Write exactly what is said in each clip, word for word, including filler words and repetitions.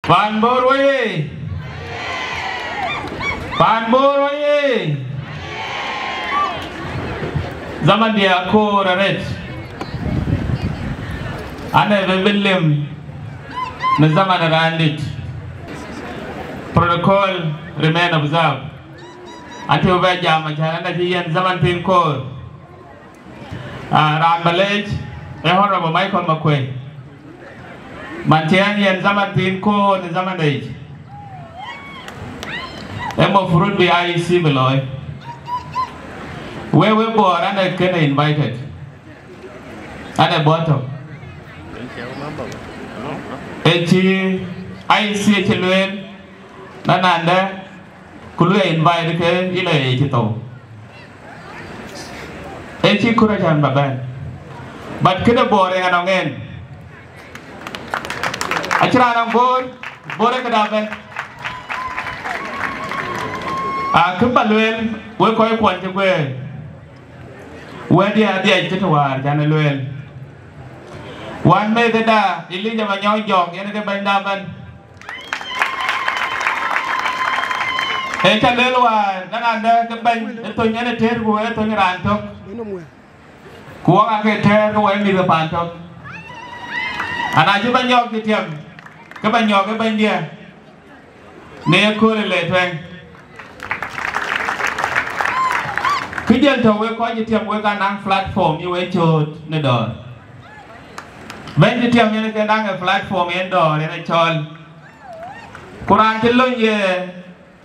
Paan Bor woye! Paan Bor woye! Zaman diɛ̈ akoor arët. An, ë bï bï lim në zaman ë raandït. Protocol remain observed. An, tï bï bɛ jam, acän an, acï yiɛ̈n zaman thiin koor. Ah, raan ba leec, ee Honorable Michael Makuei. Man cï ɣɛn yiɛ̈n zaman thiin koor në zaman de yic. Ee mafrut bï I E C bï looi. Wek, wek Bor, an, ee kënë invited. An, ee bɔ̈ tök. Ë cï I E C ë cï lueel, na nandë, ku lueel invite ke ila ye cï thou. Ë cï kura cän ba bɛ̈n. But këde Bor ë ɣɛn nɔŋ en. Acï raan nɔŋ Bor, Bor ë këda bɛ̈n. A kë ba lueel, wek kɔc kuɔn cï guëër. Wɛ̈tdiɛ̈ adhiac cï të wäär cän ë lueel. Wän meth ëda, Elijah Manyɔk Jɔk, yen ke bɛ̈nyda bɛ̈n. Ee cä lueel wäär, na nandë ke bɛ̈ny ë thöny en ë tëër ku ë thöny raan tök. Ku wok ake tëër ke wok mïth ke paan tök. Ana cï Banyɔk cï tiam, ke Banyɔk ë bɛ̈nydiɛ̈ në ye kööl ë le tueŋ. Kë jël tɔ̈ wek kɔc cï tiam wek anaŋ platform ye wek cööt në dɔ̈ɔ̈r. Bɛ̈ny cï tiam yen ke naŋ ë platform yen dɔ̈ɔ̈r yen ë cɔɔl. Ku raan cï lony ye,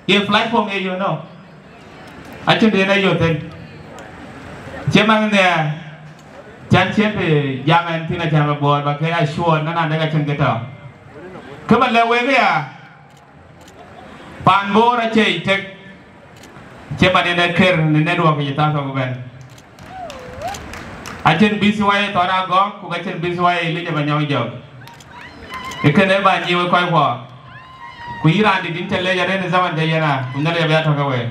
ye platform ye yök nɔ̈. Acïn të yen ë yök thïn. Cï man nhiaar, cän cïn të jam ɛn thïn acän ba Bor ba ke assure na nandë ka cïn kë tɔ̈. Kë ba lɛ̈k wek aya, paan Bor acie yic tek, cï man yen ë kër në network yic thaa thok ëbɛ̈n. Acïn B C Y Thɔn Agɔk, ku ka cïn B C Y Elijah Manyɔk Jɔk. Ë kënë ba nyic wek kɔc kuɔ. Ku yïn raan dït yïn cä leec arëët në zaman cä yen a, ku Nhialic abï ya tɔ̈ ke we.